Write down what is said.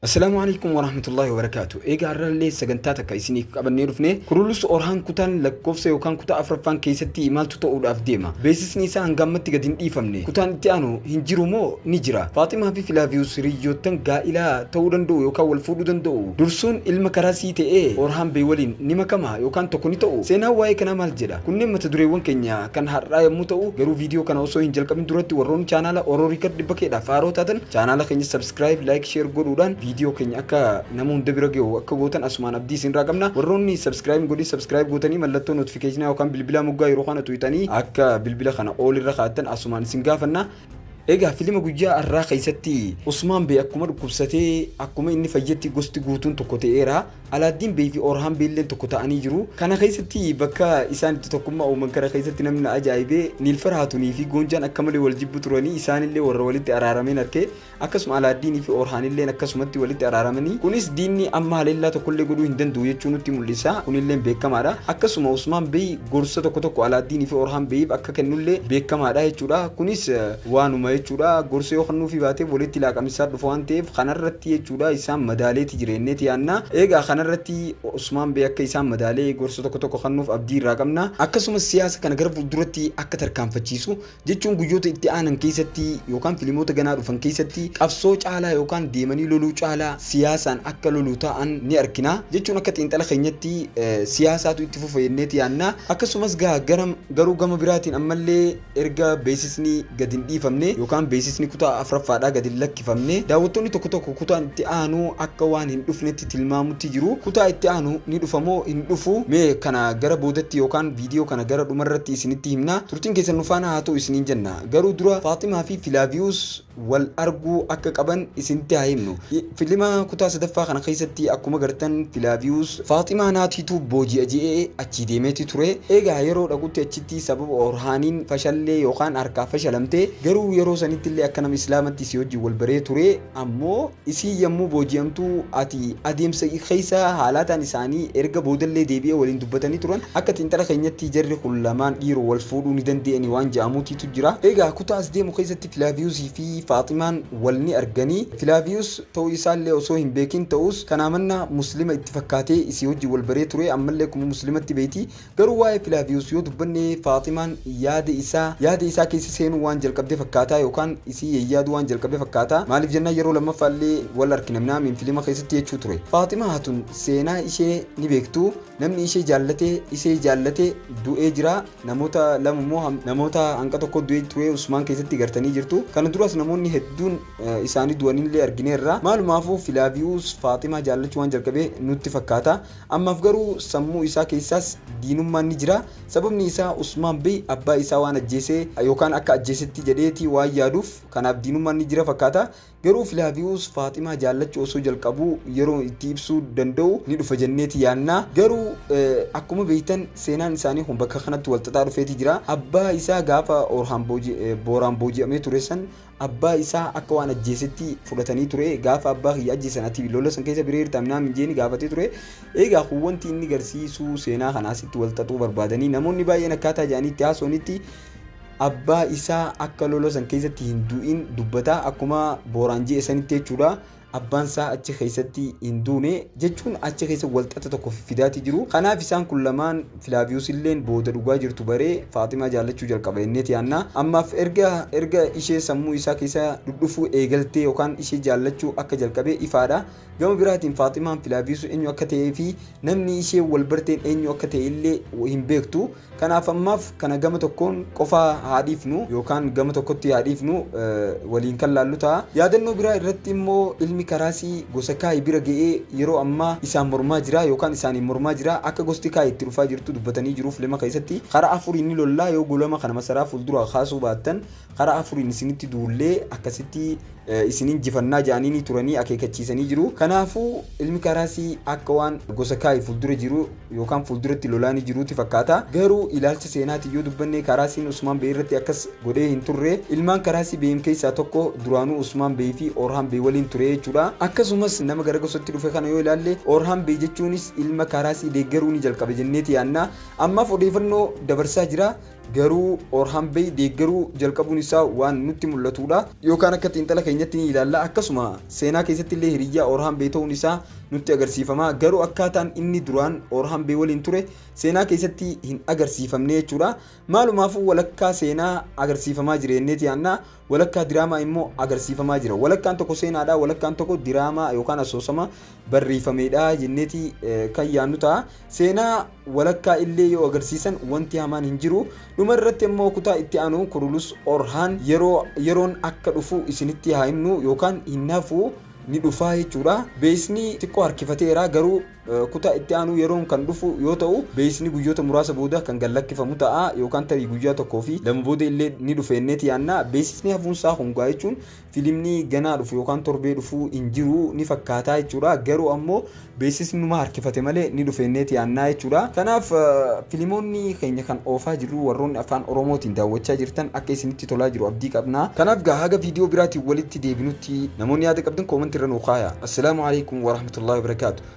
Assalaamu alaikum warahmatullahi wabarakaatu. Egaa har'allee sagantaa takka isiniif qabannee dhufne Kurulus Orhaan kutaan lakkoofsa yookaan kutaa afraffaan keessatti maaltu ta'uudhaaf deema? Beeksisni isaa hanga ammatti gadi hin dhiifamne. Kutaan itti aanu hin jiru moo ni jira? Faaximaa fi Filaaviyus hiriyyoottan gaa'ilaa ta'uu danda'u yookaan wal fuudhuu danda'u? Dursuun ilma Karaasii ta'ee Orhaan Bey waliin ni makama yookaan tokko ni ta'u? Seenaan waa'ee kanaa maal jedha? Kunneen mata dureewwan keenya kan har'aa yommuu ta'u, garuu viidiyoo kana osoo hin jalqabin duratti warroonni chaanaala Oro Record 100 keedhaaf haaroo taatan chaanaala keenya subscribe, like, share godhuudhaan viidiyoo keenya akka nama hunda bira gahu akka gootan asumaan abdii isinirraa qabna. Warroonni subscribe godhin subscribe gootanii mallattoo notification yookaan bilbilaa moggaa yeroo kana tuqxanii akka bilbila kana all irra kaa'attan asumaan isin gaafanna. Egaa filima guyyaa har'aa keessatti Usmaan Bey akkuma dhukkubsatee akkuma inni fayyetti gosti guutuun tokko ta'eera. Alaaddiin Bey fi Orhaan Bey illeen tokko ta'anii jiru. Kana keessatti bakka isaan itti tokkummaa uuman kana keessatti namni na ajaa'ibee Niilfar Haatunii fi Goonjaan akka malee wal jibbu turanii isaanillee warra walitti araarameen arke. Akkasuma Alaaddiinii fi Orhaanilleen akkasumatti walitti araaramanii. Kunis diinni amma haleellaa tokkollee godhuu hin danda'u jechuu nutti mul'isa. Kunilleen beekamaadha. Akkasuma Usmaan Bey gorsa tokko tokko Alaaddiinii fi Orhaan Beyiif akka kennullee beekamaadha jechuudha. Kunis waanuma jechuudha. Gorsa yoo kennuufii baate walitti laaqamisaa dhufa waan ta'eef kanarratti jechuudha isaan madaaleeti jireenneeti yaanna. Egaa kanarratti Usmaan Bey akka isaan madaalee gorsa tokko tokko kennuuf abdii irraa qabna. Akkasumas siyaasa kana gara fuulduratti akka tarkaanfachiisu jechuun guyyoota itti aanan keessatti yookaan filimoota ganaa dhufan keessatti qabsoo caalaa yookaan deemanii loluu caalaa siyaasaan akka loluu ta'an ni argina. Jechuun akka xiinxala keenyatti siyaasaatu itti fufa jenneeti yaanna. Akkasumas gaa gara garuu gama biraatiin ammallee erga beeksisni gadi hin dhiifamne yookaan beeksisni kutaa afuraffaadhaa gadi hin lakkifamne daawwattoonni tokko tokko kutaan itti aanu akka waan hin dhufnetti tilmaamutti jiru. Kutaa itti aanu ni dhufa moo hin dhufu? Mee kana gara boodatti yookaan viidiyoo kana gara dhumarratti isinitti himna. Turtiin keessan nu faana haa ta'u isiniin jenna. Garuu dura Faaximaa fi Filaaviyus wal arguu akka qaban isinitti haa himnu. Filima kutaa sadaffaa kana keessatti akkuma gartan Filaaviyus Faaximaa naatiitu booji'a je'ee achii deemeeti ture. Egaa yeroo dhaqutti achitti sababa Orhaaniin fashallee yookaan harkaa fashalamte garuu yeroo sanitti illee akka nama Islaamatti isii wajjin wal baree ture ammoo isii yommuu booji'amtu ati adeemsa keessa haalaataan isaanii erga boodallee deebi'ee waliin dubbatanii turan akka xiinxala keenyatti jarri kun lamaan dhiiroo wal fuudhuu ni danda'ani waan je'amuutiitu jira. Egaa kutaa as deemu keessatti Filaaviyusii fi Faaximaan wal ni arganii. Filaaviyus ta'uu isaallee osoo hin beekin ta'us kanaa mannaa Muslima itti fakkaatee isii wajjin wal baree ture ammallee akkuma Muslimatti beeyti. Garuu waa'ee Filaaviyus yoo dubbanne Faaximaan yaada isaa yaada isaa keessa seenuu waan jalqabde fakkaataa yookaan isii yayyaaduu waan jalqabe fakkaata. Maaliif jennaan yeroo lammaffaallee wal arkina minaamin filima keessatti jechuu ture. Faaximaa Hatun seenaa ishee ni beektu. Namni ishee jaallate ishee jaallate du'ee jira. Namoota lama immoo namoota hanqa tokko du'ee ture Usmaan keessatti gartanii jirtu. Kana duras namoonni hedduun isaanii du'anillee argineerra. Maalumaafuu Filaaviyus Faaximaa jaallachuu waan jalqabe nutti fakkaata. Ammaaf garuu sammuu isaa keessaas diinummaan ni jira. Sababni isaa Usmaan Bey abbaa isaa waan ajjeese yookaan akka ajjeesetti jedheeti waan yaaduuf kanaaf diinummaan ni jira fakkaata. Garuu Filaaviyus Faaximaa jaallachuu osoo jalqabuu yeroo itti ibsuu danda'u ni dhufa jenneeti yaanna. Garuu akkuma beektan seenaan isaanii kun bakka kanatti wal xaxaa dhufeeti jira. Abbaa isaa gaafa Orhaan Booraan booji'amee ture san abbaa isaa akka waan ajjeesetti fudhatanii ture. Gaafa abbaa kiyya ajjeesan ati lola san keessa biree jirta minaa minjeeni gaafatee ture. Egaa kun wanti inni garsiisuu seenaa kana asitti wal xaxuu barbaadanii namoonni baay'een akkaataa jedhanii itti haasa'anitti abbaa isaa akka lola san keessatti hin du'in dubbata akkuma Booraan je'e sanitti jechuudha. Abbaan isaa achi keessatti hin duune jechuun achi keessa walxaxa tokko fidaatii jiru. Kanaaf isaan kun lamaan Filaaviyus illeen booda dhugaa jirtu baree Faaximaa jaallachuu jalqaba jenneeti yaanna. Ammaaf erga erga ishee sammuu isaa keessa dhudhufuu eegaltee yookaan ishee jaallachuu akka jalqabe ifaadha. Gama biraatiin Faaximaan Filaaviyus eenyu akka ta'ee fi namni ishee wal barteen eenyu akka ta'e illee hin beektu. Kanaaf ammaaf kana gama tokkoon qofa haa dhiifnu yookaan gama tokkotti haa dhiifnu waliin kan laallu ta'a. Yaadannoo biraa irratti immoo ilmi Karaasii gosa Kaayi bira ga'ee yeroo ammaa isaan mormaa jira yookaan isaaniin mormaa jira. Akka gosti Kaayi itti dhufaa jirtu dubbatanii jiru filima keessatti. Karaa afuriin ni lollaa yoo golama kana masaraa fuuldura kaasuu baattan karaa afuriin isinitti duullee akkasitti isin injifannaa jedhanii ni turanii akeekachiisanii jiru. Kanaafuu ilmi Karaasii akka waan gosa Kaayi fuuldura jiru yookaan fuulduratti lolaanii jiruuti fakkaata. Garuu ilaalcha seenaatiin yoo dubbanne Karaasiin Usmaan Bey irratti akkas godhee hin turre. Ilmaan Karaasii Beyim keessaa tokko duraanuu Usmaan Bey fi Orhaan Bey waliin ture jechuudha. jechuudha. Akkasumas nama gara gosatti dhufe kana yoo ilaalle, Orhaan Bey jechuunis ilma Kaaraasii deeggaruu ni jalqabe jenneeti yaanna. Ammaaf odeeffannoo dabarsaa jira. Garuu Orhaan Bey deeggaruu jalqabuun isaa waan nutti mul'atudha. Yookaan akka xiinxala keenyatti ni ilaalla. Akkasuma seenaa keessatti illee hiriyyaa Orhaan Bey ta'uun isaa nutti agarsiifama. Garuu akkaataan inni duraan Orhaan Bey waliin ture seenaa keessatti hin agarsiifamne jechuudha. Maalumaafuu walakkaa seenaa agarsiifamaa jira jenneeti yaanna. Walakkaa diraamaa immoo agarsiifamaa jira. Walakkaan tokko seenaadha, walakkaan tokko diraamaa yookaan asoosama barreeffamedha jenneeti kan yaannu ta'a. Seenaa walakkaa illee yoo agarsiisan wanti hamaan hin jiru. Dhuma irratti immoo kutaa itti aanu Kurulus Orhaan yeroo yeroon akka dhufu isinitti haa himnu, yookaan hin hafu, ni dhufaa jechuudha. Beeksisni xiqqoo harkifateera, garuu kutaa itti aanu yeroon kan dhufu yoo ta'u, beeksisni guyyoota muraasa booda kan gad lakkifamu ta'a, yookaan tarii guyyaa 1 fi 2 booda illee ni dhufeenneeti yaanna. Beeksisni hafuunsaa hungaa jechuun filimni ganaa dhufu yookaan torbee dhufu hin jiru ni fakkaataa jechuudha. Garuu ammoo beeksisni numa harkifate malee ni dhufeenneeti yaannaa jechuudha. Kanaaf filimoonni keenya kan oofaa jirru, warroonni afaan Oromootiin daawwachaa jirtan, akka isinitti tolaa jiru abdii qabna. Kanaaf gaa haga viidiyoo biraatiin walitti deebinutti, namoonni yaada qabdan comment irra nuu kaaya. Assalaamu alaikum warahmatullahi wabarakaatu.